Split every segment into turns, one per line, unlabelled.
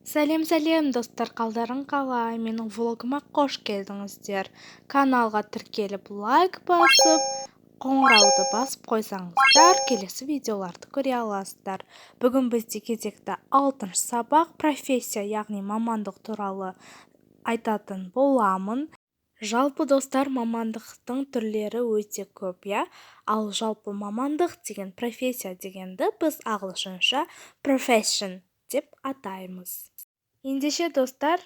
Сәлем, сәлем, достар! Қалдарың қалай? Менің влогыма қош келдіңіздер! Каналға тіркеліп, лайк басып, қоңырауды басып қойсаңыздар, келесі видеоларды көре аласыздар. Бүгін бізде кезекті алтыншы сабақ, профессия, яғни мамандық туралы айтатын боламын. Жалпы, достар, мамандықтың түрлері өте көп, иә. Ал жалпы мамандық деген, профессия дегенді біз ағылшынша profession деп атаймыз. Ендеше, достар,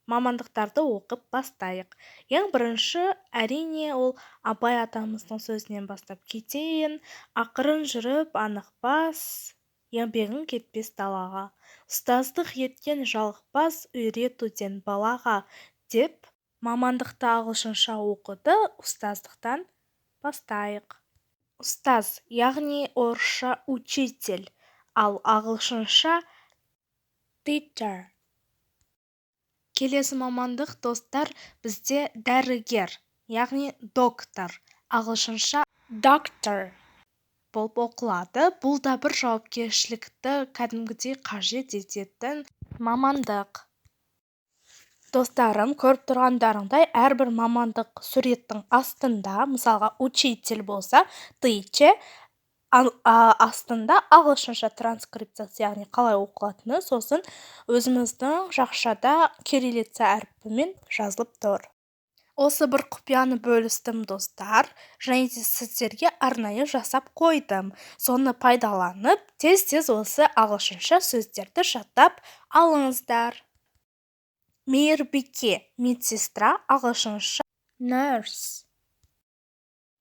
мамандықтарды оқып бастайық. Ең бірінші, әрине, ол Абай атамыздың сөзінен бастап кетейін: «Ақырын жүріп анық бас, еңбегің кетпес далаға. Ұстаздық еткен жалықпас үйретуден балаға», – деп. Мамандықты ағылшынша оқуды ұстаздықтан бастайық. Ұстаз, яғни орысша учитель, ал ағылшынша teacher. Келесі мамандық, достар, бізде дәрігер, яғни доктор, ағылшынша doctor болып оқылады. Бұл да бір жауапкершілікті кәдімгідей қажет ететін мамандық. Достарым, көріп тұрғандарыңдай, әрбір мамандық суреттің астында, мысалға, учитель болса, teacher, астында ағылшынша транскрипциясы, яғни қалай оқылатыны, сосын өзіміздің жақшада кириллица әрпімен жазылып тұр. Осы бір құпияны бөлістім, достар, және де сіздерге арнайы жасап қойдым. Соны пайдаланып, тез-тез осы ағылшынша сөздерді жаттап алыңыздар. Мейірбике, медсестра, ағылшынша nurse.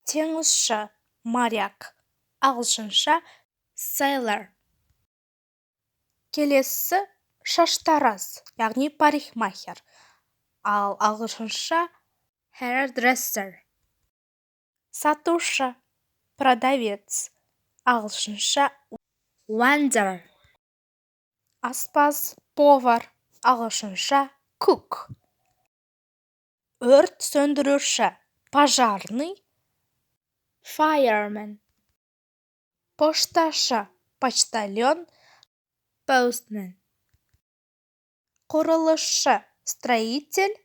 Теңізші, моряк, ағылшынша sailor. Келесісі шаштараз, яғни парикмахер, ал ағылшынша hairdresser. Сатушы, продавец, ағылшынша vendor. Аспаз, повар, ағылшынша cook. Өрт сөндіруші, пожарный, fireman. Пошташы, почтальон, postman. Құрылысшы, строитель,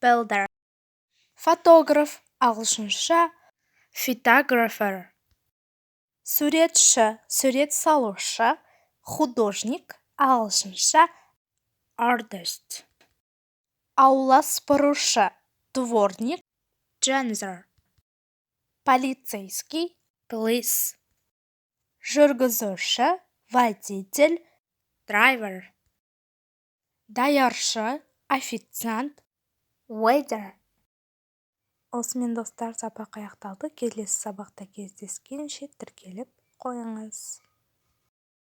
builder. Фотограф, ағылшынша photographer. Суретші, сурет салушы, художник, ағылшынша artist. Аула сыпырушы, дворник, janitor. Полицейский, police. Жүргізуші, водитель, driver. Даяршы, официант, waiter. Осымен, достар, сабақ аяқталды. Келесі сабақта кездескенше, тіркеліп қойыңыз.